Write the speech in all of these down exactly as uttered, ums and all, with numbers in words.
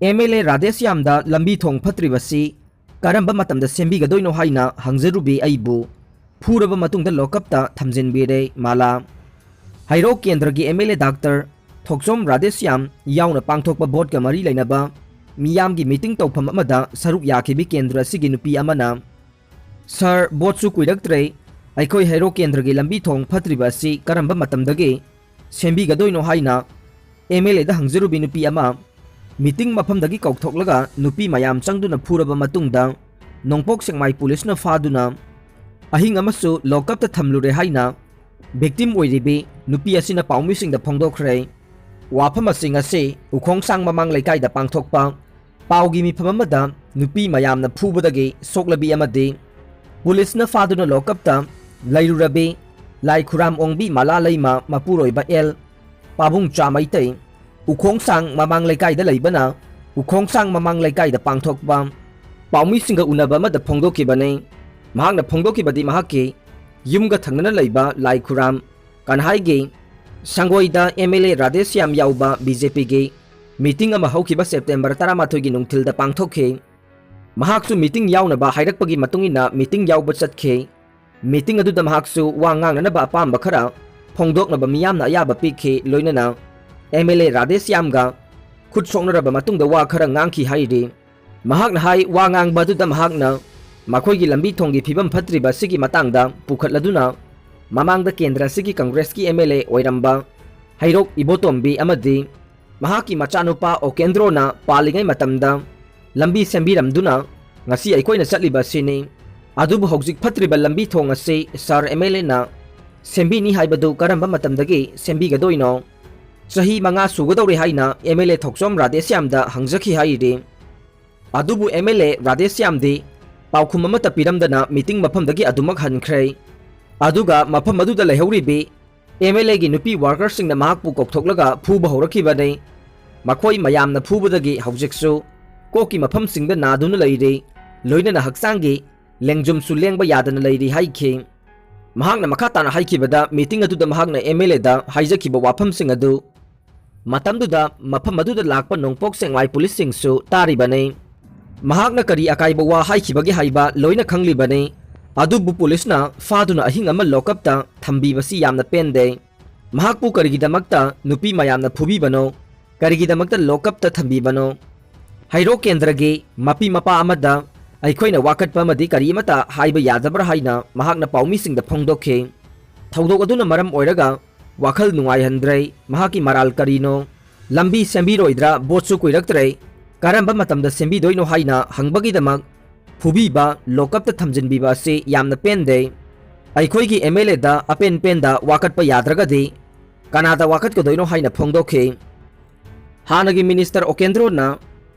M L ꯑꯦ ꯔꯥꯙꯦꯁ꯭ꯌꯥꯝꯗ ꯂꯝꯕꯤ ꯊꯣꯡ ꯐꯠꯇ꯭ꯔꯤꯕꯁꯤ ꯀꯔꯝꯕ ꯃꯇꯝꯗ ꯁꯦꯝꯕꯤꯒꯗꯣꯏꯅꯣ ꯍꯥꯏꯅ ꯍꯪꯖꯔꯨꯕꯤ ꯑꯩꯕꯨ ꯐꯨꯔꯕ ꯃꯇꯨꯡꯗ ꯂꯣꯀꯞꯇ ꯊꯝꯖꯤꯟꯕꯤꯔꯦ ꯃꯥꯂꯥ꯫ ꯍꯩꯔꯣꯛ ꯀꯦꯟꯗ꯭ꯔꯒꯤ ꯑꯦꯝ ꯑꯦꯜ ꯑꯦ ꯗꯥꯛꯇꯔ ꯊꯣꯛꯆꯣꯝ ꯔꯥꯙꯦꯁ꯭ꯌꯥꯝ ꯌꯥꯎꯅ ꯄꯥꯡꯊꯣꯛꯄ ꯕꯣꯠꯀ ꯃꯔꯤ ꯂꯩꯅꯕ ꯃꯤꯌꯥꯝꯒꯤ ꯃꯤꯇꯤꯡ ꯇꯧꯐꯝ ꯑꯃꯗ ꯁꯔꯨꯛ ꯌꯥꯈꯤꯕꯤ ꯀꯦꯟꯗ꯭ꯔ ꯑꯁꯤꯒꯤ ꯅꯨꯄꯤ ꯑꯃꯅ, "ꯁꯥꯔ, ꯕꯣꯠꯁꯨ ꯀꯨꯏꯔꯛꯇ꯭ꯔꯦ, ꯑꯩꯈꯣꯏ ꯍꯩꯔꯣꯛ ꯀꯦꯟꯗ꯭ꯔꯒꯤ ꯂꯝꯕꯤ ꯊꯣꯡ ꯐꯠꯇ꯭ꯔꯤꯕ ꯑꯁꯤ ꯀꯔꯝꯕ ꯃꯇꯝꯗꯒꯤ ꯁꯦꯝꯕꯤꯒꯗꯣꯏꯅꯣ?" ꯍꯥꯏꯅ ꯑꯦꯝ ꯑꯦꯜ ꯑꯦꯗ ꯍꯪꯖꯔꯨꯕꯤ ꯅꯨꯄꯤ ꯑꯃ ꯃꯤꯇꯤꯡ ꯃꯐꯝꯗꯒꯤ ꯀꯧꯊꯣꯛꯂꯒ ꯅꯨꯄꯤ ꯃꯌꯥꯝ ꯆꯪꯗꯨꯅ ꯐꯨꯔꯕ ꯃꯇꯨꯡꯗ ꯅꯣꯡꯄꯣꯛ ꯁꯦꯛꯃꯥꯏ ꯄꯨꯂꯤꯁꯅ ꯐꯥꯗꯨꯅ ꯑꯍꯤꯡ ꯑꯃꯁꯨ ꯂꯣꯀꯞꯇ ꯊꯝꯂꯨꯔꯦ ꯍꯥꯏꯅ ꯚꯤꯛꯇꯤꯝ ꯑꯣꯏꯔꯤꯕꯤ ꯅꯨꯄꯤ ꯑꯁꯤꯅ ꯄꯥꯎꯃꯤꯁꯤꯡꯗ ꯐꯣꯡꯗꯣꯛꯈ꯭ꯔꯦ꯫ ꯋꯥꯐꯝ ꯑꯁꯤ ꯉꯁꯤ ꯎꯈꯣꯡꯁꯥꯡ ꯃꯃꯥꯡ ꯂꯩꯀꯥꯏꯗ ꯄꯥꯡꯊꯣꯛꯄ ꯄꯥꯎꯒꯤ ꯃꯤꯐꯝ ꯑꯃꯗ ꯅꯨꯄꯤ ꯃꯌꯥꯝꯅ ꯐꯨꯕꯗꯒꯤ ꯁꯣꯛꯂꯕꯤ ꯑꯃꯗꯤ ꯄꯨꯂꯤꯁꯅ ꯐꯥꯗꯨꯅ ꯂꯣꯀꯞꯇ ꯂꯩꯔꯨꯔꯕꯤ ꯂꯥꯏ ꯈꯨꯔꯥꯝ ꯑꯣꯡꯕꯤ ꯃꯂꯥ ꯂꯩꯃ ꯃꯄꯨꯔꯣꯏꯕ ꯑꯦꯜ ꯄꯥꯕꯨꯡꯆꯥ ꯃꯩꯇꯩ, ꯎꯈꯣꯡꯁꯥꯡ ꯃꯃꯥꯡ ꯂꯩꯀꯥꯏꯗ ꯂꯩꯕꯅ ꯎꯈꯣꯡꯁꯥꯡ ꯃꯃꯥꯡ ꯂꯩꯀꯥꯏꯗ ꯄꯥꯡꯊꯣꯛꯄ ꯄꯥꯎꯃꯤꯁꯤꯡꯒ ꯎꯅꯕ ꯑꯃꯗ ꯐꯣꯡꯗꯣꯛꯈꯤꯕꯅꯤ꯫ ꯃꯍꯥꯛꯅ ꯐꯣꯡꯗꯣꯛꯈꯤꯕꯗꯤ ꯃꯍꯥꯛꯀꯤ ꯌꯨꯝꯒ ꯊꯪꯅꯅ ꯂꯩꯕ ꯂꯥꯏ ꯈꯨꯔꯥꯝ ꯀꯟꯍꯥꯏꯒꯤ ꯁꯪꯒꯣꯏꯗ ꯑꯦꯝ ꯑꯦꯜ ꯑꯦ ꯔꯥꯙꯦꯁ꯭ꯌꯥꯝ ꯌꯥꯎꯕ ꯕꯤ ꯖꯦ ꯄꯤꯒꯤ ꯃꯤꯇꯤꯡ ꯑꯃ ꯍꯧꯈꯤꯕ ꯁꯦꯞꯇꯦꯝꯕꯔ ꯇꯔꯥꯃꯥꯊꯣꯏꯒꯤ ꯅꯨꯡꯊꯤꯜꯗ ꯄꯥꯡꯊꯣꯛꯈꯤ꯫ ꯃꯍꯥꯛꯁꯨ ꯃꯤꯇꯤꯡ ꯌꯥꯎꯅꯕ ꯍꯥꯏꯔꯛꯄꯒꯤ ꯃꯇꯨꯡ ꯏꯟꯅ ꯃꯤꯇꯤꯡ ꯌꯥꯎꯕ ꯆꯠꯈꯤ꯫ ꯃꯤꯇꯤꯡ ꯑꯗꯨꯗ ꯃꯍꯥꯛꯁꯨ ꯋꯥ ꯉꯥꯡꯅꯅꯕ ꯑꯄꯥꯝꯕ ꯈꯔ ꯐꯣꯡꯗꯣꯛꯅꯕ ꯃꯤꯌꯥꯝꯅ ꯑꯌꯥꯕ ꯄꯤꯈꯤ, ꯂꯣꯏꯅꯅ ꯑꯦꯝ ꯑꯦꯜ ꯑꯦ ꯔꯥꯙꯦꯁ꯭ꯌꯥꯝꯒ ꯈꯨꯠ ꯁꯣꯛꯅꯔꯕ ꯃꯇꯨꯡꯗ ꯋꯥ ꯈꯔ ꯉꯥꯡꯈꯤ ꯍꯥꯏꯔꯤ꯫ ꯃꯍꯥꯛꯅ ꯍꯥꯏ, ꯋꯥ ꯉꯥꯡꯕ ꯑꯗꯨꯗ ꯃꯍꯥꯛꯅ ꯃꯈꯣꯏꯒꯤ ꯂꯝꯕꯤ ꯊꯣꯡꯒꯤ ꯐꯤꯕꯝ ꯐꯠꯇ꯭ꯔꯤꯕ ꯑꯁꯤꯒꯤ ꯃꯇꯥꯡꯗ ꯄꯨꯈꯠꯂꯗꯨꯅ ꯃꯃꯥꯡꯗ ꯀꯦꯟꯗ꯭ꯔ ꯑꯁꯤꯒꯤ ꯀꯪꯒ꯭ꯔꯦꯁꯀꯤ ꯑꯦꯝ ꯑꯦꯜ ꯑꯦ ꯑꯣꯏꯔꯝꯕ ꯍꯩꯔꯣꯛ ꯏꯕꯣꯇꯣꯝꯕꯤ ꯑꯃꯗꯤ ꯃꯍꯥꯛꯀꯤ ꯃꯆꯥꯅꯨꯄꯥ ꯑꯣꯀꯦꯟꯗ꯭ꯔꯣꯅ ꯄꯥꯜꯂꯤꯉꯩ ꯃꯇꯝꯗ ꯂꯝꯕꯤ ꯁꯦꯝꯕꯤꯔꯝꯗꯨꯅ ꯉꯁꯤ ꯑꯩꯈꯣꯏꯅ ꯆꯠꯂꯤꯕ ꯑꯁꯤꯅꯤ꯫ ꯑꯗꯨꯕꯨ ꯍꯧꯖꯤꯛ ꯐꯠꯇ꯭ꯔꯤꯕ ꯂꯝꯕꯤ ꯊꯣꯡ ꯑꯁꯤ ꯁꯥꯔ ꯑꯦꯝ ꯑꯦꯜ ꯑꯦꯅ ꯁꯦꯝꯕꯤꯅꯤ ꯍꯥꯏꯕꯗꯨ ꯀꯔꯝꯕ ꯃꯇꯝꯗꯒꯤ ꯁꯦꯝꯕꯤꯒꯗꯣꯏꯅꯣ? ꯆꯍꯤ ꯃꯉꯥ ꯁꯨꯒꯗꯧꯔꯦ ꯍꯥꯏꯅ ꯑꯦꯝ ꯑꯦꯜ ꯑꯦ ꯊꯣꯛꯆꯣꯝ ꯔꯥꯙꯦꯁ꯭ꯌꯥꯝꯗ ꯍꯪꯖꯈꯤ ꯍꯥꯏꯔꯤ꯫ ꯑꯗꯨꯕꯨ ꯑꯦꯝ ꯑꯦꯜ ꯑꯦ ꯔꯥꯙꯦꯁ꯭ꯌꯥꯝꯗꯤ ꯄꯥꯎꯈꯨꯝ ꯑꯃꯠꯇ ꯄꯤꯔꯝꯗꯅ ꯃꯤꯇꯤꯡ ꯃꯐꯝꯗꯒꯤ ꯑꯗꯨꯃꯛ ꯍꯟꯈ꯭ꯔꯦ꯫ ꯑꯗꯨꯒ ꯃꯐꯝ ꯑꯗꯨꯗ ꯂꯩꯍꯧꯔꯤꯕꯤ ꯑꯦꯝ ꯑꯦꯜ ꯑꯦꯒꯤ ꯅꯨꯄꯤ ꯋꯥꯔꯀꯔꯁꯤꯡꯅ ꯃꯍꯥꯛꯄꯨ ꯀꯧꯊꯣꯛꯂꯒ ꯐꯨꯕ ꯍꯧꯔꯛꯈꯤꯕꯅꯤ꯫ ꯃꯈꯣꯏ ꯃꯌꯥꯝꯅ ꯐꯨꯕꯗꯒꯤ ꯍꯧꯖꯤꯛꯁꯨ ꯀꯣꯛꯀꯤ ꯃꯐꯝꯁꯤꯡꯗ ꯅꯥꯗꯨꯅ ꯂꯩꯔꯤ, ꯂꯣꯏꯅꯅ ꯍꯛꯆꯥꯡꯒꯤ ꯂꯦꯡꯖꯨꯝꯁꯨ ꯂꯦꯡꯕ ꯌꯥꯗꯅ ꯂꯩꯔꯤ ꯍꯥꯏꯈꯤ꯫ ꯃꯍꯥꯛꯅ ꯃꯈꯥ ꯇꯥꯅ ꯍꯥꯏꯈꯤꯕꯗ, ꯃꯤꯇꯤꯡ ꯑꯗꯨꯗ ꯃꯍꯥꯛꯅ ꯑꯦꯝ ꯑꯦꯜ ꯑꯦꯗ ꯍꯥꯏꯖꯈꯤꯕ ꯋꯥꯐꯝꯁꯤꯡ ꯑꯗꯨ ꯃꯇꯝꯗꯨꯗ ꯃꯐꯝ ꯑꯗꯨꯗ ꯂꯥꯛꯄ ꯅꯣꯡꯄꯣꯛ ꯁꯦꯛꯃꯥꯏ ꯄꯨꯂꯤꯁꯁꯤꯡꯁꯨ ꯇꯥꯔꯤꯕꯅꯤ꯫ ꯃꯍꯥꯛꯅ ꯀꯔꯤ ꯑꯀꯥꯏꯕ ꯋꯥ ꯍꯥꯏꯈꯤꯕꯒꯦ ꯍꯥꯏꯕ ꯂꯣꯏꯅ ꯈꯪꯂꯤꯕꯅꯤ꯫ ꯑꯗꯨꯕꯨ ꯄꯨꯂꯤꯁꯅ ꯐꯥꯗꯨꯅ ꯑꯍꯤꯡ ꯑꯃ ꯂꯣꯀꯞꯇ ꯊꯝꯕꯤꯕꯁꯤ ꯌꯥꯝꯅ ꯄꯦꯟꯗꯦ꯫ ꯃꯍꯥꯛꯄꯨ ꯀꯔꯤꯒꯤꯗꯃꯛꯇ ꯅꯨꯄꯤ ꯃꯌꯥꯝꯅ ꯐꯨꯕꯤꯕꯅꯣ? ꯀꯔꯤꯒꯤꯗꯃꯛꯇ ꯂꯣꯀꯞꯇ ꯊꯝꯕꯤꯕꯅꯣ? ꯍꯩꯔꯣꯛ ꯀꯦꯟꯗ꯭ꯔꯒꯤ ꯃꯄꯤ ꯃꯄꯥ ꯑꯃꯗ ꯑꯩꯈꯣꯏꯅ ꯋꯥꯀꯠꯄ ꯑꯃꯗꯤ ꯀꯔꯤ ꯑꯃꯠꯇ ꯍꯥꯏꯕ ꯌꯥꯗꯕ꯭ꯔꯥ ꯍꯥꯏꯅ ꯃꯍꯥꯛꯅ ꯄꯥꯎꯃꯤꯁꯤꯡꯗ ꯐꯣꯡꯗꯣꯛꯈꯤ꯫ ꯊꯧꯗꯣꯛ ꯑꯗꯨꯅ ꯃꯔꯝ ꯑꯣꯏꯔꯒ ꯋꯥꯈꯜ ꯅꯨꯡꯉꯥꯏꯍꯟꯗ꯭ꯔꯦ꯫ ꯃꯍꯥꯛꯀꯤ ꯃꯔꯥꯜ ꯀꯔꯤꯅꯣ? ꯂꯝꯕꯤ ꯁꯦꯝꯕꯤꯔꯣꯏꯗ꯭ꯔꯥ? ꯚꯣꯠꯁꯨ ꯀꯨꯏꯔꯛꯇ꯭ꯔꯦ, ꯀꯔꯝꯕ ꯃꯇꯝꯗ ꯁꯦꯝꯕꯤꯗꯣꯏꯅꯣ ꯍꯥꯏꯅ ꯍꯪꯕꯒꯤꯗꯃꯛ ꯐꯨꯕꯤꯕ, ꯂꯣꯀꯞꯇ ꯊꯝꯖꯤꯟꯕꯤꯕ ꯑꯁꯤ ꯌꯥꯝꯅ ꯄꯦꯟꯗꯦ꯫ ꯑꯩꯈꯣꯏꯒꯤ ꯑꯦꯝ ꯑꯦꯜ ꯑꯦꯗ ꯑꯄꯦꯟ ꯄꯦꯟꯗ ꯋꯥꯀꯠꯄ ꯌꯥꯗ꯭ꯔꯒꯗꯤ ꯀꯅꯥꯗ ꯋꯥꯀꯠꯀꯗꯣꯏꯅꯣ ꯍꯥꯏꯅ ꯐꯣꯡꯗꯣꯛꯈꯤ꯫ ꯍꯥꯟꯅꯒꯤ ꯃꯤꯅꯤꯁꯇꯔ ꯑꯣꯀꯦꯟꯗ꯭ꯔꯣꯅ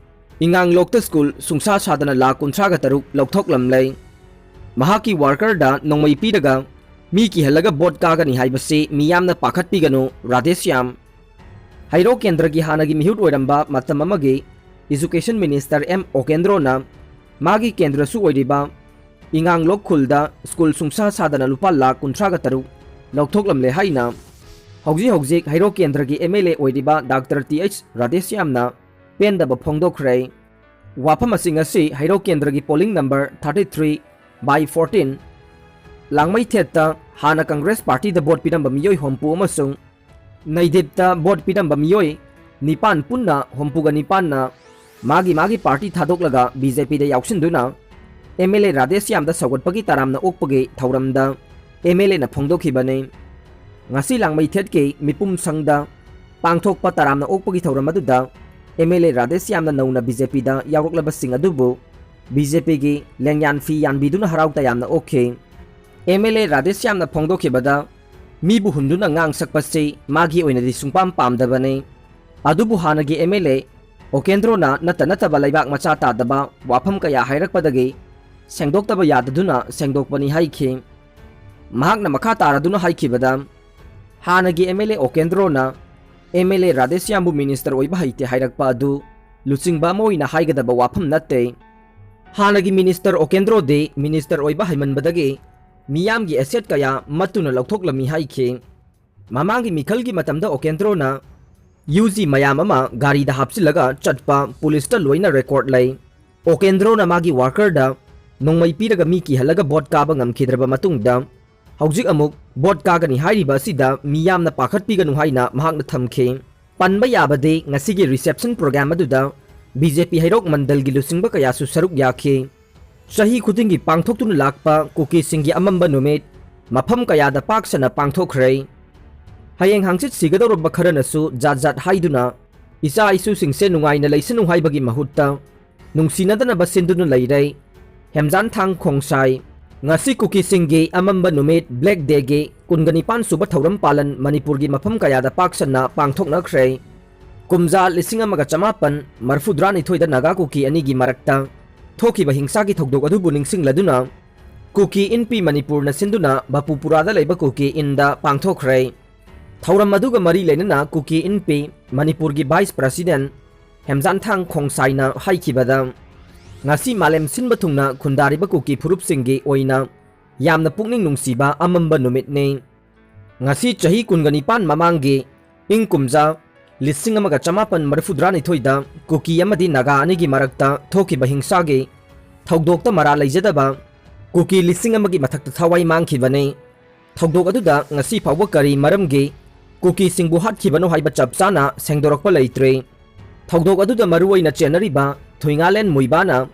ꯏꯉꯥꯡꯂꯣꯛꯇ ꯁ꯭ꯀꯨꯜ ꯁꯨꯡꯁꯥ ꯁꯥꯗꯅ ꯂꯥꯈ ꯀꯨꯟꯊ꯭ꯔꯥꯒ ꯇꯔꯨꯛ ꯂꯧꯊꯣꯛꯂꯝꯂꯦ꯫ ꯃꯍꯥꯛꯀꯤ ꯋꯥꯔꯀꯔꯗ ꯅꯣꯡꯃꯩ ꯄꯤꯔꯒ ꯃꯤ ꯀꯤꯍꯜꯂꯒ ꯚꯣꯠ ꯀꯥꯒꯅꯤ ꯍꯥꯏꯕꯁꯤ ꯃꯤꯌꯥꯝꯅ ꯄꯥꯈꯠꯄꯤꯒꯅꯨ, ꯔꯥꯙꯦꯁ꯭ꯌꯥꯝ꯫ ꯍꯩꯔꯣꯛ ꯀꯦꯟꯗ꯭ꯔꯒꯤ ꯍꯥꯟꯅꯒꯤ ꯃꯤꯍꯨꯠ ꯑꯣꯏꯔꯝꯕ ꯃꯇꯝ ꯑꯃꯒꯤ ꯏꯖꯨꯀꯦꯁꯟ ꯃꯤꯅꯤꯁꯇꯔ ꯑꯦꯝ ꯑꯣꯀꯦꯟꯗ꯭ꯔꯣꯅ ꯃꯥꯒꯤ ꯀꯦꯟꯗ꯭ꯔꯁꯨ ꯑꯣꯏꯔꯤꯕ ꯏꯉꯥꯡꯂꯣꯛ ꯈꯨꯜꯗ ꯁ꯭ꯀꯨꯜ ꯁꯨꯡꯁꯥ ꯁꯥꯗꯅ ꯂꯨꯄꯥ ꯂꯥꯈ ꯀꯨꯟꯊ꯭ꯔꯥꯒ ꯇꯔꯨꯛ ꯂꯧꯊꯣꯛꯂꯝꯂꯦ ꯍꯥꯏꯅ ꯍꯧꯖꯤꯛ ꯍꯧꯖꯤꯛ ꯍꯩꯔꯣꯛ ꯀꯦꯟꯗ꯭ꯔꯒꯤ ꯑꯦꯝ ꯑꯦꯜ ꯑꯦ ꯑꯣꯏꯔꯤꯕ ꯗꯥꯛꯇꯔ ꯇꯤ ꯑꯩꯆ ꯔꯥꯙꯦꯁ꯭ꯌꯥꯝꯅ ꯄꯦꯟꯗꯕ ꯐꯣꯡꯗꯣꯛꯈ꯭ꯔꯦ꯫ ꯋꯥꯐꯝ ꯑꯁꯤꯡ ꯑꯁꯤ ꯍꯩꯔꯣꯛ ꯀꯦꯟꯗ꯭ꯔꯒꯤ polling number thirty three by fourteen, ꯂꯥꯡꯃꯩꯊꯦꯠꯇ ꯍꯥꯟꯅ ꯀꯪꯒ꯭ꯔꯦꯁ ꯄꯥꯔꯇꯤꯗ ꯚꯣꯠ ꯄꯤꯔꯝꯕ ꯃꯤꯑꯣꯏ ꯍꯨꯝꯐꯨ ꯑꯃꯁꯨꯡ ꯅꯩꯗꯤꯞꯇ ꯚꯣꯠ ꯄꯤꯔꯝꯕ ꯃꯤꯑꯣꯏ ꯅꯤꯄꯥꯟ ꯄꯨꯟꯅ ꯍꯨꯝꯐꯨꯒ ꯅꯤꯄꯥꯟꯅ ꯃꯥꯒꯤ ꯃꯥꯒꯤ ꯄꯥꯔꯇꯤ ꯊꯥꯗꯣꯛꯂꯒ ꯕꯤ ꯖꯦ ꯄꯤꯗ ꯌꯥꯎꯁꯤꯟꯗꯨꯅ ꯑꯦꯝ ꯑꯦꯜ ꯑꯦ ꯔꯥꯙꯦꯁ꯭ꯌꯥꯝꯗ ꯁꯧꯒꯠꯄꯒꯤ ꯇꯔꯥꯝꯅ ꯑꯣꯛꯄꯒꯤ ꯊꯧꯔꯝꯗ ꯑꯦꯝ ꯑꯦꯜ ꯑꯦꯅ ꯐꯣꯡꯗꯣꯛꯈꯤꯕꯅꯤ꯫ ꯉꯁꯤ ꯂꯥꯡꯃꯩꯊꯦꯠꯀꯤ ꯃꯤꯄꯨꯝ ꯁꯪꯗ ꯄꯥꯡꯊꯣꯛꯄ ꯇꯔꯥꯝꯅ ꯑꯣꯛꯄꯒꯤ ꯊꯧꯔꯝ ꯑꯗꯨꯗ ꯑꯦꯝ ꯑꯦꯜ ꯑꯦ ꯔꯥꯙꯦꯁ꯭ꯌꯥꯝꯅ ꯅꯧꯅ ꯕꯤ ꯖꯦ ꯄꯤꯗ ꯌꯥꯎꯔꯛꯂꯕꯁꯤꯡ ꯑꯗꯨꯕꯨ ꯕꯤ ꯖꯦ ꯄꯤꯒꯤ ꯂꯦꯡꯌꯥꯟ ꯐꯤ ꯌꯥꯟꯕꯤꯗꯨꯅ ꯍꯔꯥꯎ ꯇꯌꯥꯝꯅ ꯑꯣꯛꯈꯤ꯫ ꯑꯦꯝ ꯑꯦꯜ ꯑꯦ ꯔꯥꯙꯦꯁ꯭ꯌꯥꯝꯅ ꯐꯣꯡꯗꯣꯛꯈꯤꯕꯗ ꯃꯤꯕꯨ ꯍꯨꯟꯗꯨꯅ ꯉꯥꯡ ꯁꯛꯄꯁꯤ ꯃꯥꯒꯤ ꯑꯣꯏꯅꯗꯤ ꯁꯨꯡꯄꯥꯝ ꯄꯥꯝꯗꯕꯅꯤ꯫ ꯑꯗꯨꯕꯨ ꯍꯥꯟꯅꯒꯤ ꯑꯦꯝ ꯑꯦꯜ ꯑꯦ ꯑꯣꯀꯦꯟꯗ꯭ꯔꯣꯅ ꯅꯠꯇ ꯅꯠꯇꯕ ꯂꯩꯕꯥꯛ ꯃꯆꯥ ꯇꯥꯗꯕ ꯋꯥꯐꯝ ꯀꯌꯥ ꯍꯥꯏꯔꯛꯄꯗꯒꯤ ꯁꯦꯡꯗꯣꯛꯇꯕ ꯌꯥꯗꯗꯨꯅ ꯁꯦꯡꯗꯣꯛꯄꯅꯤ ꯍꯥꯏꯈꯤ꯫ ꯃꯍꯥꯛꯅ ꯃꯈꯥ ꯇꯥꯔꯗꯨꯅ ꯍꯥꯏꯈꯤꯕꯗ, ꯍꯥꯟꯅꯒꯤ ꯑꯦꯝ ꯑꯦꯜ ꯑꯦ ꯑꯣꯀꯦꯟꯗ꯭ꯔꯣꯅ ꯑꯦꯝ ꯑꯦꯜ ꯑꯦ ꯔꯥꯙꯦꯁ꯭ꯌꯥꯝꯕꯨ ꯃꯤꯅꯤꯁꯇꯔ ꯑꯣꯏꯕ ꯍꯩꯇꯦ ꯍꯥꯏꯔꯛꯄ ꯑꯗꯨ ꯂꯨꯆꯤꯡꯕ ꯑꯃ ꯑꯣꯏꯅ ꯍꯥꯏꯒꯗꯕ ꯋꯥꯐꯝ ꯅꯠꯇꯦ꯫ ꯍꯥꯟꯅꯒꯤ ꯃꯤꯅꯤꯁꯇꯔ ꯑꯣꯀꯦꯟꯗ꯭ꯔꯣꯗꯤ ꯃꯤꯅꯤꯁꯇꯔ ꯑꯣꯏꯕ ꯍꯩꯃꯟꯕꯗꯒꯤ ꯃꯤꯌꯥꯝꯒꯤ ꯑꯦꯁꯦꯠ ꯀꯌꯥ ꯃꯠꯇꯨꯅ ꯂꯧꯊꯣꯛꯂꯝꯃꯤ ꯍꯥꯏꯈꯤ꯫ ꯃꯃꯥꯡꯒꯤ ꯃꯤꯈꯜꯒꯤ ꯃꯇꯝꯗ ꯑꯣꯀꯦꯟꯗ꯭ꯔꯣꯅ ꯌꯨ ꯖꯤ ꯃꯌꯥꯝ ꯑꯃ ꯒꯥꯔꯤꯗ ꯍꯥꯞꯆꯤꯜꯂꯒ ꯆꯠꯄ ꯄꯨꯂꯤꯁꯇ ꯂꯣꯏꯅ ꯔꯦꯀꯣꯔꯗ ꯂꯩ꯫ ꯑꯣꯀꯦꯟꯗ꯭ꯔꯣꯅ ꯃꯥꯒꯤ ꯋꯥꯔꯀꯔꯗ ꯅꯣꯡꯃꯩ ꯄꯤꯔꯒ ꯃꯤ ꯀꯤꯍꯜꯂꯒ ꯚꯣꯠ ꯀꯥꯕ ꯉꯝꯈꯤꯗ꯭ꯔꯕ ꯃꯇꯨꯡꯗ, ꯍꯧꯖꯤꯛ ꯑꯃꯨꯛ ꯚꯣꯠ ꯀꯥꯒꯅꯤ ꯍꯥꯏꯔꯤꯕ ꯑꯁꯤꯗ ꯃꯤ ꯌꯥꯝꯅ ꯄꯥꯈꯠꯄꯤꯒꯅꯨ ꯍꯥꯏꯅ ꯃꯍꯥꯛꯅ ꯊꯝꯈꯤ꯫ ꯄꯟꯕ ꯌꯥꯕꯗꯤ, ꯉꯁꯤꯒꯤ reception program ꯑꯗꯨꯗ ꯕꯤ ꯖꯦ ꯄꯤ ꯍꯩꯔꯣꯛ ꯃꯟꯗꯜꯒꯤ ꯂꯨꯆꯤꯡꯕ ꯀꯌꯥꯁꯨ ꯁꯔꯨꯛ ꯌꯥꯈꯤ꯫ ꯆꯍꯤ ꯈꯨꯗꯤꯡꯒꯤ ꯄꯥꯡꯊꯣꯛꯇꯨꯅ ꯂꯥꯛꯄ ꯀꯨꯀꯤꯁꯤꯡꯒꯤ ꯑꯃꯝꯕ ꯅꯨꯃꯤꯠ ꯃꯐꯝ ꯀꯌꯥꯗ ꯄꯥꯛ ꯁꯟꯅ ꯄꯥꯡꯊꯣꯛꯈ꯭ꯔꯦ꯫ ꯍꯌꯦꯡ ꯍꯪꯆꯤꯠ ꯁꯤꯒꯗꯧꯔꯕ ꯈꯔꯅꯁꯨ ꯖꯥꯠ ꯖꯥꯠ ꯍꯥꯏꯗꯨꯅ ꯏꯆꯥ ꯏꯁꯨꯁꯤꯡꯁꯦ ꯅꯨꯡꯉꯥꯏꯅ ꯂꯩꯁꯅꯨ ꯍꯥꯏꯕꯒꯤ ꯃꯍꯨꯠꯇ ꯅꯨꯡꯁꯤꯅꯗꯅꯕ ꯁꯤꯟꯗꯨꯅ ꯂꯩꯔꯦ꯫ ꯍꯦꯝꯖꯥꯟꯊꯥꯡ ꯈꯣꯡꯁꯥꯏ꯫ ꯉꯁꯤ ꯀꯨꯀꯤꯁꯤꯡꯒꯤ ꯑꯃꯝꯕ ꯅꯨꯃꯤꯠ Black Dayꯒꯤ ꯀꯨꯟꯒ ꯅꯤꯄꯥꯟ ꯁꯨꯕ ꯊꯧꯔꯝ ꯄꯥꯂꯟ ꯃꯅꯤꯄꯨꯔꯒꯤ ꯃꯐꯝ ꯀꯌꯥꯗ ꯄꯥꯛ ꯁꯟꯅ ꯄꯥꯡꯊꯣꯛꯅꯈ꯭ꯔꯦ꯫ ꯀꯨꯝꯖꯥ ꯂꯤꯁꯤꯡ ꯑꯃꯒ ꯆꯃꯥꯄꯟ ꯃꯔꯐꯨꯇꯔꯥꯅꯤꯊꯣꯏꯗ ꯅꯥꯒꯥ ꯀꯨꯀꯤ ꯑꯅꯤꯒꯤ ꯃꯔꯛꯇ ꯊꯣꯛꯈꯤꯕ ꯍꯤꯡꯁꯥꯒꯤ ꯊꯧꯗꯣꯛ ꯑꯗꯨꯕꯨ ꯅꯤꯡꯁꯤꯡꯂꯗꯨꯅ ꯀꯨꯀꯤ ꯏꯟꯄꯤ ꯃꯅꯤꯄꯨꯔꯅ ꯁꯤꯟꯗꯨꯅ ꯕꯥꯄꯨꯄꯨꯔꯥꯗ ꯂꯩꯕ ꯀꯨꯀꯤ ꯏꯟꯗ ꯄꯥꯡꯊꯣꯛꯈ꯭ꯔꯦ꯫ ꯊꯧꯔꯝ ꯑꯗꯨꯒ ꯃꯔꯤ ꯂꯩꯅꯅ ꯀꯨꯀꯤ ꯏꯟꯄꯤ ꯃꯅꯤꯄꯨꯔꯒꯤ vice president ꯍꯦꯝꯖꯥꯟꯊꯥꯡ ꯈꯣꯡꯁꯥꯏꯅ ꯍꯥꯏꯈꯤꯕꯗ, ꯉꯁꯤ ꯃꯥꯂꯦꯝ ꯁꯤꯟꯕ ꯊꯨꯡꯅ ꯈꯨꯟꯗꯥꯔꯤꯕ ꯀꯨꯀꯤ ꯐꯨꯔꯨꯞꯁꯤꯡꯒꯤ ꯑꯣꯏꯅ ꯌꯥꯝꯅ ꯄꯨꯛꯅꯤꯡ ꯅꯨꯡꯁꯤꯕ ꯑꯃꯝꯕ ꯅꯨꯃꯤꯠꯅꯤ꯫ ꯉꯁꯤ ꯆꯍꯤ ꯀꯨꯟꯒ ꯅꯤꯄꯥꯟ ꯃꯃꯥꯡꯒꯤ ꯏꯪ ꯀꯨꯝꯖꯥ ꯂꯤꯁꯤꯡ ꯑꯃꯒ ꯆꯃꯥꯄꯟ ꯃꯔꯐꯨꯇꯔꯥꯅꯤꯊꯣꯏꯗ ꯀꯨꯀꯤ ꯑꯃꯗꯤ ꯅꯥꯒꯥ ꯑꯅꯤꯒꯤ ꯃꯔꯛꯇ ꯊꯣꯛꯈꯤꯕ ꯍꯤꯡꯁꯥꯒꯤ ꯊꯧꯗꯣꯛꯇ ꯃꯔꯥ ꯂꯩꯖꯗꯕ ꯀꯨꯀꯤ ꯂꯤꯁꯤꯡ ꯑꯃꯒꯤ ꯃꯊꯛꯇ ꯊꯋꯥꯏ ꯃꯥꯡꯈꯤꯕꯅꯤ꯫ ꯊꯧꯗꯣꯛ ꯑꯗꯨꯗ ꯉꯁꯤ ꯐꯥꯎꯕ ꯀꯔꯤ ꯃꯔꯝꯒꯤ ꯀꯨꯀꯤꯁꯤꯡꯕꯨ ꯍꯥꯠꯈꯤꯕꯅꯣ ꯍꯥꯏꯕ ꯆꯞ ꯆꯥꯅ ꯁꯦꯡꯗꯣꯔꯛꯄ ꯂꯩꯇ꯭ꯔꯤ꯫ ꯊꯧꯗꯣꯛ ꯑꯗꯨꯗ ꯃꯔꯨꯑꯣꯏꯅ ꯆꯦꯟꯅꯔꯤꯕ ꯊꯨꯏꯉꯥꯂꯦꯟ ꯃꯨꯏꯕꯥꯅ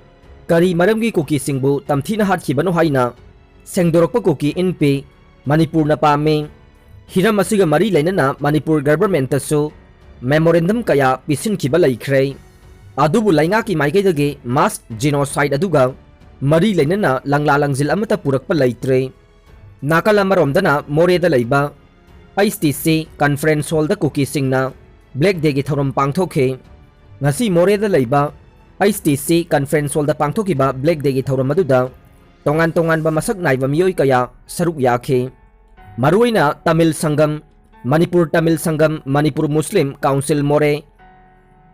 ꯀꯔꯤ ꯃꯔꯝꯒꯤ ꯀꯨꯀꯤꯁꯤꯡꯕꯨ ꯇꯝꯊꯤꯅ ꯍꯥꯠꯈꯤꯕꯅꯣ ꯍꯥꯏꯅ ꯁꯦꯡꯗꯣꯔꯛꯄ ꯀꯨꯀꯤ ꯏꯟꯄꯤ ꯃꯅꯤꯄꯨꯔꯅ ꯄꯥꯝꯃꯤ꯫ ꯍꯤꯔꯝ ꯑꯁꯤꯒ ꯃꯔꯤ ꯂꯩꯅꯅ ꯃꯅꯤꯄꯨꯔ governmentꯇꯁꯨ memorandum ꯀꯌꯥ ꯄꯤꯁꯤꯟꯈꯤꯕ ꯂꯩꯈ꯭ꯔꯦ꯫ ꯑꯗꯨꯕꯨ ꯂꯩꯉꯥꯛꯀꯤ ꯃꯥꯏꯀꯩꯗꯒꯤ mass genocide ꯑꯗꯨꯒ ꯃꯔꯤ ꯂꯩꯅꯅ ꯂꯪꯂꯥ ꯂꯪꯖꯤꯜ ꯑꯃꯠꯇ ꯄꯨꯔꯛꯄ ꯂꯩꯇ꯭ꯔꯦ꯫ ꯅꯥꯀꯜ ꯑꯃꯔꯣꯝꯗꯅ ꯃꯣꯔꯦꯗ ꯂꯩꯕ H T C conference hallꯗ ꯀꯨꯀꯤꯁꯤꯡꯅ Black Dayꯒꯤ ꯊꯧꯔꯝ ꯄꯥꯡꯊꯣꯛꯈꯤ꯫ ꯉꯁꯤ ꯃꯣꯔꯦꯗ ꯂꯩꯕ H T C conference hallꯗ ꯄꯥꯡꯊꯣꯛꯈꯤꯕ Black Dayꯒꯤ ꯊꯧꯔꯝ ꯑꯗꯨꯗ ꯇꯣꯉꯥꯟ ꯇꯣꯉꯥꯟꯕ ꯃꯁꯛ ꯅꯥꯏꯕ ꯃꯤꯑꯣꯏ ꯀꯌꯥ ꯁꯔꯨꯛ ꯌꯥꯈꯤ꯫ ꯃꯔꯨꯑꯣꯏꯅ ꯇꯥꯃꯤꯜ ꯁꯪꯒꯝ, ꯃꯅꯤꯄꯨꯔ ꯇꯥꯃꯤꯜ ꯁꯪꯒꯝ, ꯃꯅꯤꯄꯨꯔ ꯃꯨꯁꯂꯤꯝ ꯀꯥꯎꯟꯁꯤꯜ ꯃꯣꯔꯦ,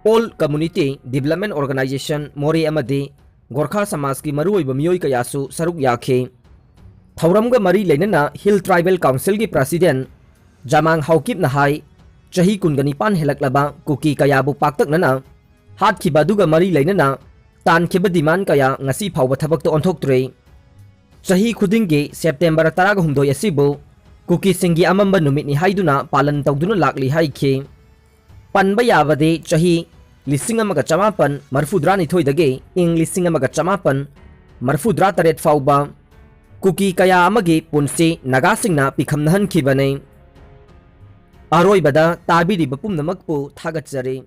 All Community Development Organisation ꯃꯣꯔꯦ ꯑꯃꯗꯤ ꯒꯣꯔꯈꯥ ꯁꯃꯥꯖꯀꯤ ꯃꯔꯨꯑꯣꯏꯕ ꯃꯤꯑꯣꯏ ꯀꯌꯥꯁꯨ ꯁꯔꯨꯛ ꯌꯥꯈꯤ꯫ ꯊꯧꯔꯝꯒ ꯃꯔꯤ ꯂꯩꯅꯅ Hill Tribal Councilꯒꯤ president ꯖꯃꯥꯡ ꯍꯥꯎꯀꯤꯞꯅ ꯍꯥꯏ, ꯆꯍꯤ ꯀꯨꯟꯒ ꯅꯤꯄꯥꯟ ꯍꯦꯜꯂꯛꯂꯕ ꯀꯨꯀꯤ ꯀꯌꯥꯕꯨ ꯄꯥꯛꯇꯛꯅꯅ ꯍꯥꯠꯈꯤꯕ ꯑꯗꯨꯒ ꯃꯔꯤ ꯂꯩꯅꯅ ꯇꯥꯟꯈꯤꯕ demand ꯀꯌꯥ ꯉꯁꯤ ꯐꯥꯎꯕ ꯊꯕꯛꯇ ꯑꯣꯟꯊꯣꯛꯇ꯭ꯔꯤ꯫ ꯆꯍꯤ ꯈꯨꯗꯤꯡꯒꯤ ꯁꯦꯞꯇꯦꯝꯕꯔ ꯇꯔꯥꯒ ꯍꯨꯝꯗꯣꯏ ꯑꯁꯤꯕꯨ ꯀꯨꯀꯤꯁꯤꯡꯒꯤ ꯑꯃꯝꯕ ꯅꯨꯃꯤꯠꯅꯤ ꯍꯥꯏꯗꯨꯅ ꯄꯥꯂꯟ ꯇꯧꯗꯨꯅ ꯂꯥꯛꯂꯤ ꯍꯥꯏꯈꯤ꯫ ꯄꯟꯕ ꯌꯥꯕꯗꯤ ꯆꯍꯤ ꯂꯤꯁꯤꯡ ꯑꯃꯒ ꯆꯃꯥꯄꯟ ꯃꯔꯤꯐꯨꯇꯔꯥꯅꯤꯊꯣꯏꯗꯒꯤ ꯏꯪ ꯂꯤꯁꯤꯡ ꯑꯃꯒ ꯆꯃꯥꯄꯟ ꯃꯔꯤꯐꯨꯇꯔꯥꯇꯔꯦꯠ ꯐꯥꯎꯕ ꯀꯨꯀꯤ ꯀꯌꯥ ꯑꯃꯒꯤ ꯄꯨꯟꯁꯤ ꯅꯥꯒꯥꯁꯤꯡꯅ ꯄꯤꯈꯝꯅꯍꯟꯈꯤꯕꯅꯤ꯫ ꯑꯔꯣꯏꯕꯗ ꯇꯥꯕꯤꯔꯤꯕ ꯄꯨꯝꯅꯃꯛꯄꯨ ꯊꯥꯒꯠꯆꯔꯤ꯫